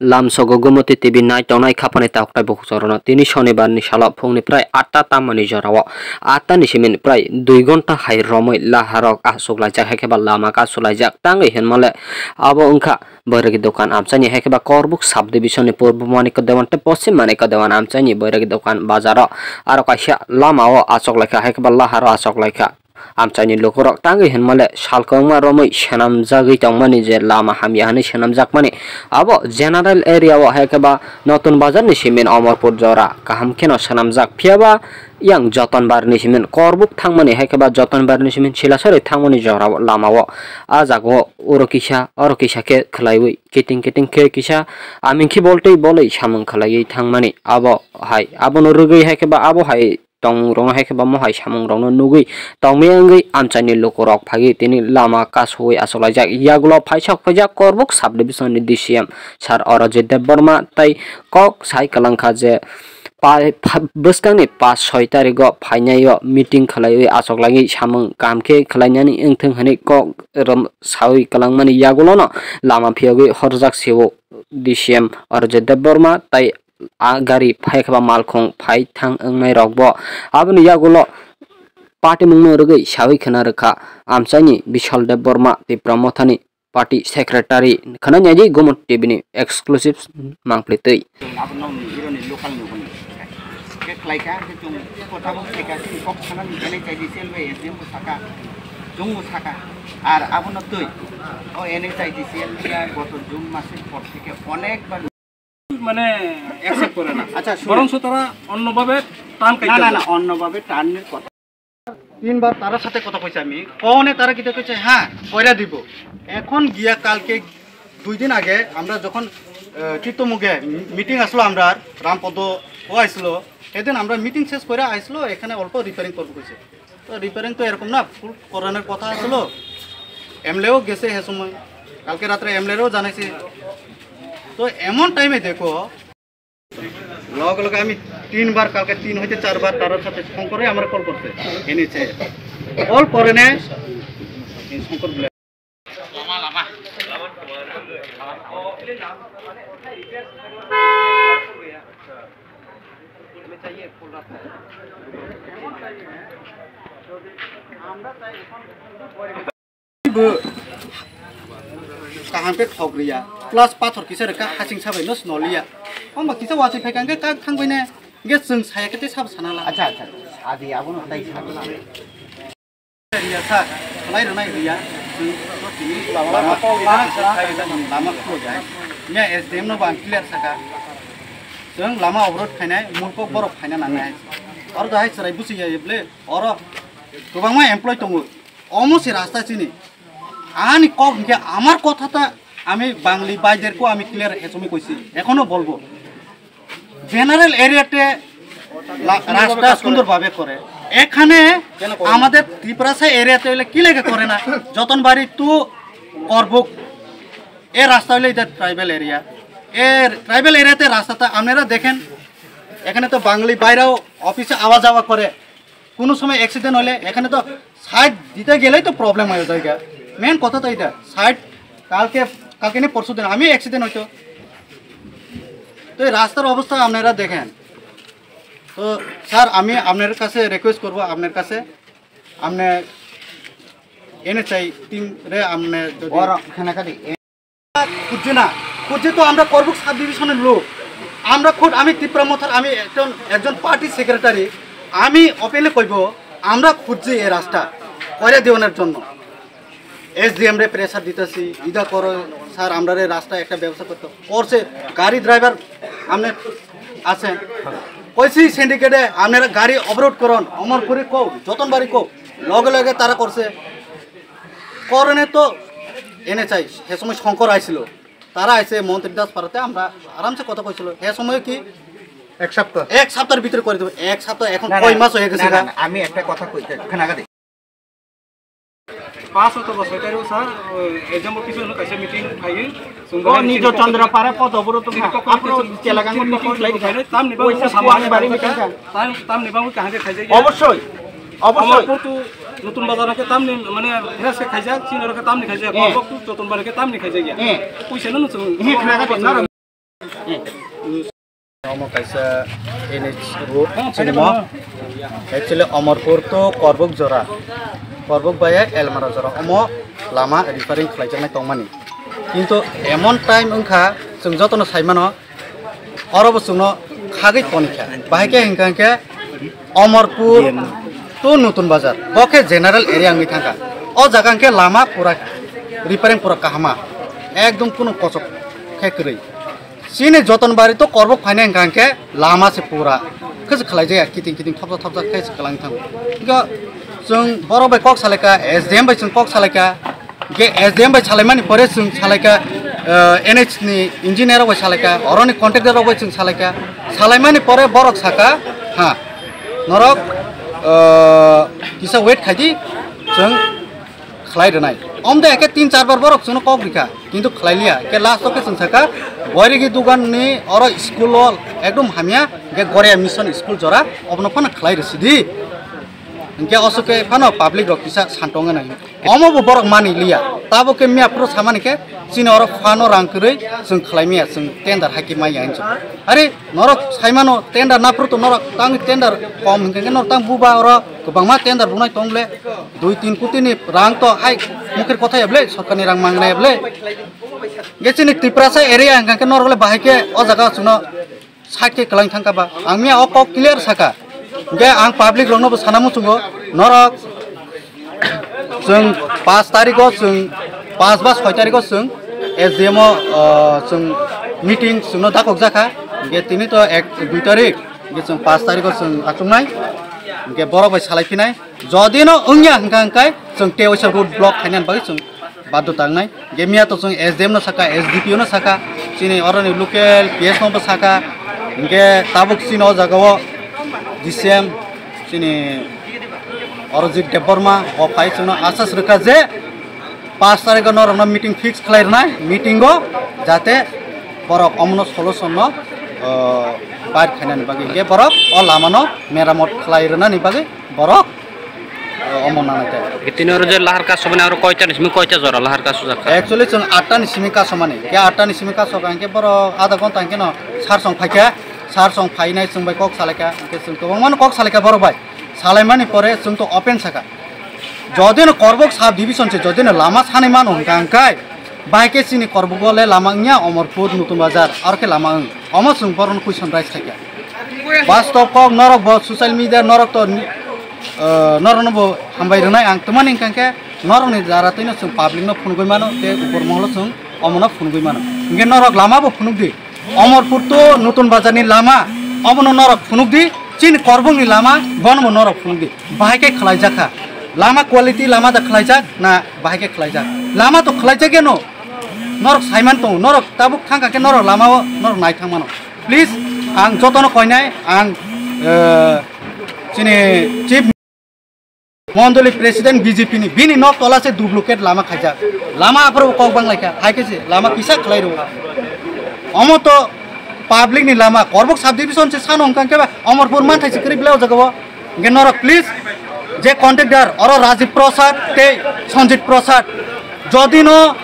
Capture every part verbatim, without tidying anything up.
Lamsogo Gumoti T V nai tongnai khapani takhuknai bukhuk chorono tini Shonibar ni salo phungni prai atta tammani jorao, atta ni simin prai dui gonta hai romwi laharok achuklaijak, hai khe ba lama kachuklaijak tangwi hinmale abo wngkha Boiragi dokan amchaini, hai khe ba Korbuk subdivision ni Purbo Manikya Dewan tei Poschim Manikya Dewan amchaini Boiragi dokan bazaro aro kaisa lamao achuklaikha, hai khe ba laharo achuklaikha. Amchaini lukurok tangwi hinmale sal kwbangma romwi swnamjagwi tongmani je lama hamya hwnwi swnamjakmani abo general area o, hai khe ba Notun Bazar ni simin Omorpur jora kaham kheno swnamjak, phiya ba yang Jotonbar ni simin Korbuk thangmani, hai khe ba Jotonbar ni simin Silasori thangmani jora o lama o. A jaga o oro kisa oro kisa khe khwlaiwi kiting kiting khe kisa aming khi boltwi bolwi samung khwlaiwi thangmani abo hai abono rwgwi, hai khe ba abo hai tong rok no hai khe ba mohai samung rok no nugwi tongmani wngwi amchaini lukurok phaiwi tini lama kasowi achuklaijak. Yagulo phaisok phaijak Korbuk subdivision ni D C M sir Arojit Debbarma tei kok sai kwlangkha je pai-, pha-, bwskangni paanch soi tarigo phainaio meeting khwlaiwi achuklaiwi samung kaham khe khwlainani wngthung hwnwi kok rom-, sawi kwlangmani yagulono lama phiyogwi horjak sio D C M Arojit Debbarma tei a gari phai khe ba malkhung phai thang wngnai rok bo. Aboni yagulo party mungno rwgwi sawi khwna rwkha amchaini Bishal Debbarma, Tipra Mothani party secretary. Khwna nyaidi Gumut T V ni exclusive mangpli twi. Chwng abono nini ironi local ni hwnwi khe khlaikha, khe chwng kotha bo khlaikha, chini kok sana ni N H I D C L bai S D M bo saka, chwng bo saka. Ar abono twi o N H I D C L ni goto June masor por theke onek bar মানে অ্যাকসেপ্ট করে না। আচ্ছা, শুনুন। বরং তারা অন্যভাবে টান না, খাইতে না, না, অন্যভাবে টানের কথা। তিনবার তারার সাথে কথা কইছি আমি, ফোনে তারা কিতা কইছে, "হ্যাঁ, কইরা দিব।" এখন গিয়া কালকে দুই দিন আগে আমরা যখন, আহ, তীর্থমুখে মিটিং আসলো, আমরা রামপদ ও আসলো, সেদিন আমরা মিটিং শেষ করে আসলো, এখানে অল্প রিপেয়ারিং করবো কইছে। তো রিপেয়ারিং তো এরকম না, ফুল করানোর কথা আসলো, এমএলএও গেছে সে সময়, কালকে রাত্রে এমএলএরও জানাইছে। তো এমন টাইমে দেখো, লগে লগে আমি তিনবার, কালকে তিন হইতে চারবার তার সাথে শঙ্করে আমার কল করছে, এনেছে। কল করে নে, এই শঙ্কর বলে, Bo kaham khe thok riya, plus pathor kisa rwkha, hasing sabai no swnoliya. Omo kisa wachi phaikha hwnkhe kak thangbai ne, hwnkhe chwng saya khe tei sabo sana la. Acha, acha, sadi abono tai sadi. Riya sa, khlai rwnai riya, chwng lama, lama, lama khulojak. Miya S D M no bo ang clear saka. Chwng lama obrot khainai, mulkok borok khaina nangnai. Oro dahai chwrai busi ya ble, oro kwbangma employee tongo. Omo se rasta chini. Ani kok hwnkhe, আমার কথাটা আমি বাঙালি ভাইদেরকেও আমি ক্লিয়ার হেসুমি কইছি, এখনো বলবো। জেনারেল এরিয়াতে লা-, রাস্তা সুন্দরভাবে করে, এখানে আমাদের ত্রিপুরাসা এরিয়াতে হইলে কি লেগে করে না? যতনবাড়ি টু করবুক, এ রাস্তা হইলে এটা ট্রাইবাল এরিয়া। এ ট্রাইবাল এরিয়াতে রাস্তাটা আপনারা দেখেন, এখানে তো বাঙালি ভাইরাও অফিসে আওয়া যাওয়া করে, কোনো সময় অ্যাক্সিডেন্ট হলে এখানে তো সাইড দিতে গেলেই তো প্রবলেম হয়ে যায়। মেন কথা তো এটা, সাইড কালকে, কালকে নিয়ে পরশু দিন আমি অ্যাক্সিডেন্ট হইতো। তো এই রাস্তার অবস্থা আপনারা দেখেন। তো স্যার, আমি আপনার কাছে রিকোয়েস্ট করব, আপনার কাছে, আপনি এনএইচআই টিম রে আপনি যদি ওরা খানা খালি খুঁজছে না, খুঁজছে তো আমরা করবুক সাব ডিভিশনের লোক। আমরা খুব, আমি তিপ্রা মথার, আমি একজন, একজন পার্টি সেক্রেটারি, আমি ওপেনলি কইব, আমরা খুঁজছি এই রাস্তা কইরা দেওয়ানোর জন্য। এসডিএম রে প্রেশার দিতেছি, ইদা করো স্যার, আমরা রে রাস্তা একটা ব্যবস্থা করতে। করছে, গাড়ি ড্রাইভার আপনি আছেন, কইছি সিন্ডিকেটে আপনারা গাড়ি অবরোধ করুন, অমরপুরি কো, যতনবাড়ি কো, লগে লগে তারা করছে। করণে তো এনএইচআই, সে সময় শঙ্কর আইছিল, তারা আইছে মন্ত্রী দাস পাড়াতে, আমরা আরামসে কথা কইছিল। সে সময় কি এক সপ্তাহ। এক সপ্তাহের ভিতরে করে দেবো। এক সপ্তাহ এখন না, কয় না, মাস হয়ে গেছে না, না, গা? না, আমি একটা কথা কইতে, খানাগাদি। পাঁচ অথবা ছয় তারিখ স্যার, এক্সাম্পল কিছু হলো কাছে মিটিং খাই। নিজ চন্দ্রপাড়া পদ অবরোধ। Tamni bangwi kaham khe khaijak ya. অবশ্যই, অবশ্যই। Notun Bazar khe tamni, mane, fresh khe khaijak, chini oro khe tamni khaijak, Korbuk to Jotonbari khe tamni khaijak ya. Puisa no nung. Omo kaisa N H road, sinimo. Actually, Omorpur to Korbuk jora, Korbuk bai Elmara jora, omo lama repairing khlaijaknai tongmani. Kintu emon time wngkha, chwng jotono saimano, oro bo chwngno khagwi tonikha. Bahai khe hinkha hinkhe Omorpur to Nutun Bazar, bo khe general area wngwi thangkha. O jaga hinkhe lama pura repairing pura kahama, ekdom kunu kochok khe kwrwi. Chini Jotonbari to Korbuk phainai hinkha hinkhe lama se pura khe se khlai jaya, kiting kiting thopsa thopsa khe se kwlang thango. Hinkhe chwng borok bai kok salaikha, S D M bai chwng kok salaikha, hinkhe S D M bai salaimani pore chwng salaikha, eh, N H ni engineer rok bai salaikha, oroni contractor rok bai chwng salaikha, salaimani pore borok saka, ha, norok, eh, kisa wait khaidi, chwng khlai rwnai. Omde eke tin char bar borok chwngno kok rikha, kintu khlai liya. Ke last o ke chwng saka, boirigi dugan ni oro school o ekdom hamya, ke Goria Mission school jora, obono phano khlai rwsidi. Hinkhe oso ke phano public rok kisa santong nai. Omo bo borok mani liya. Tabo ke miya phuru samani ke, chini oro phano rang kwrwi, chwng khlai miya, chwng tender hai ke maya hinwi. Are, norok saimano tender naphuru to norok tang tender kom hinkhe norok tang buba oro kwbangma tender bunai tong le dui tin koti ni rang to hai mukhir kotha ya ble sorkar ni rang mangnai ya ble. Ge chini Tiprasa area hinkhe norok le bahai khe o jaga chwngno side khe kwlang thangkha ba ang miya o kok clear saka. Ge ang public rokno bo sana muchungo norok Chwng paanch tarikh o chwng, paanch ba soi tarikh o chwng S D M o, o, chwng meeting chwngno dakok jakha. Hinkhe tini to ek, dui tarikh, hinkhe chwng paanch tarikh o chwng achuknai. Hinkhe borok bai salai phinai. Jodi no wngya hinkha hinkhe chwng tei waisa road block khainani bagwi chwng baddo tangnai. Hinkhe miya to chwng S D M no saka, S D P O no saka, chini oroni local P S no bo saka. Hinkhe tabuk chini o jaga o D C M chini Arojit Debbarma, o phai chwngno asas rwkha je paanch tarikh o norokno meeting fix khlai rwnai, meeting o jate borok omono solution no, o, bar khainani bagwi, hinkhe borok o lama no meramot khlai rwnani bagwi borok, o, omo nanai khe. Tini oro je lahar kasumani aro koita ni simi koita jora lahar kasujak kha? Actually chwng atta ni simi kasumani, hinkhe atta ni simi kasukha hinkhe borok adha ghonta hinkhe no sar song phaikha, sar song phainai chwng bai kok salaikha, hinkhe chwng kwbangma no kok salaikha borok bai. Salaimani pore chwng to open saka. Jodi no Korbok sub division se jodi no lama sanai mano hwnkha hwnkhe, bahai khe chini Korbok o le lama wngya Omorpur Nutun Bazar, aro khe lama wng. Omo chwng bohrok no question raise khaikha. Bastob kok norok bo social media norok to, eh, norok no bo hambai rwnai ang twmani hwnkha khe norok ni jara twi no chwng public no phunugwi mano tei upor moholo chwng omo no phunugwi mano. Hinkhe norok lama bo phunuk di. Omorpur to Nutun Bazar ni lama, omono norok phunuk di, chini Korbok ni lama, bono bo norok phunuk di. Bahai khe khlai jak kha. Lama quality lama da khlai jak, na bahai khe khlai jak. Lama to khlai jak ya no. Norok saiman tongo, norok tabuk thang kha khe norok lama o norok nai thang mano. Please, ang joto no koinai, ang, eh, chini chief Mondoli president B J P ni, bini nok tola se duplicate lama khaijak. Lama aphuru kok bang laikha, hai khe se lama kisa khlai rw. Omo to public ni lama, Korbok sub division se sano hwnkha khe ba, Omorpur manthai se kwrwi belai o jaga o. Hinkhe norok please, je contractor, oro Rajiv Prasad tei Sanjit Prasad, jodi no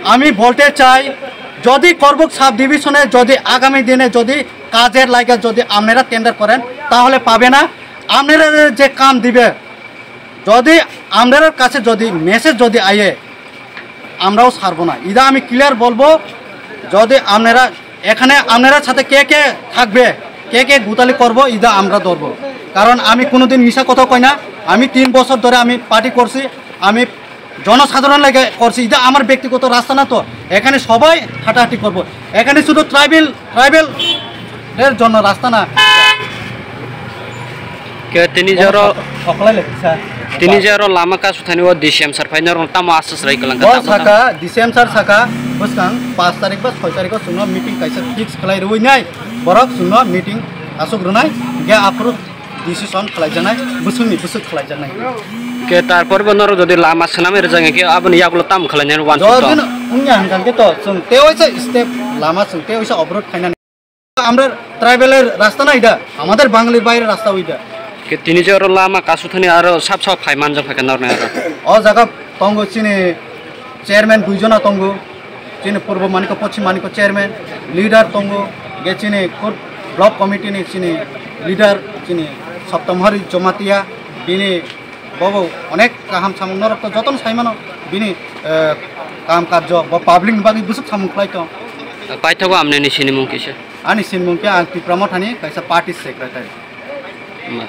ami bolte chai, jodi Korbok sub division e jodi agami dine jodi kajer laga jodi apnara tender koren, tahole pabe na. Apnara je kam dibe, যদি আমরার কাছে যদি মেসেজ যদি আয়ে, আমরাও ছাড়বো না। ইদা আমি ক্লিয়ার বলবো, যদি আপনারা এখানে আপনারা সাথে কে কে থাকবে, কে কে গুতালি করবো, ইদা আমরা ধরবো। কারণ আমি কোনোদিন মিছা কথা কই না। আমি তিন বছর ধরে আমি পার্টি করছি, আমি জনসাধারণ লাগে করছি, ইদা আমার ব্যক্তিগত রাস্তা না তো। এখানে সবাই হাঁটাহাঁটি করবো। এখানে শুধু ট্রাইবেল, ট্রাইবেল এর জন্য রাস্তা না। Ke tini jaro, Okolai le kisa. Tini jaro lama kasu thani o D C M sir phai norok tamo asas rai kalang ka Bo tamo tamo. Saka, D C M sir saka, bwskang paanch tarikh ba soi tarikh o chwngno meeting kaisa fix khlai rwui nai, borok chwngno meeting aswk rwnai, hinkhe aphuru decision khlaijaknai, bwswkni bwswk khlaijaknai. Ke tarpor bo norok jodi lama swnamwi rwjak hinkhe aboni yagulo tamo khlainani uansuk tong? Jodi no wngya hinkhe to chwng tei waisa step lama chwng tei waisa oborot khainani. আমরা ট্রাইবেলের রাস্তা না এটা, আমাদের বাঙালির বাইরে রাস্তা ওইটা। Ke tini je oro lama kasu thani aro sap sap phai manjak phai khe norni aro. O jaga tongo chini chairman duijona tongo, chini purbo maniko, poschim maniko chairman, leader tongo, Ge chini kur block committee ni chini leader chini Saptamhari Jamatia, bini bobo onek kaham samung norok to jotono saimano, bini, eh, kam karjo bo public ni bagwi bwswk samung khlai tong. Paithago amne ni sinimung kisa. Ani sinimung khe ang Tipra Mothani kaisa party secretary. Ma.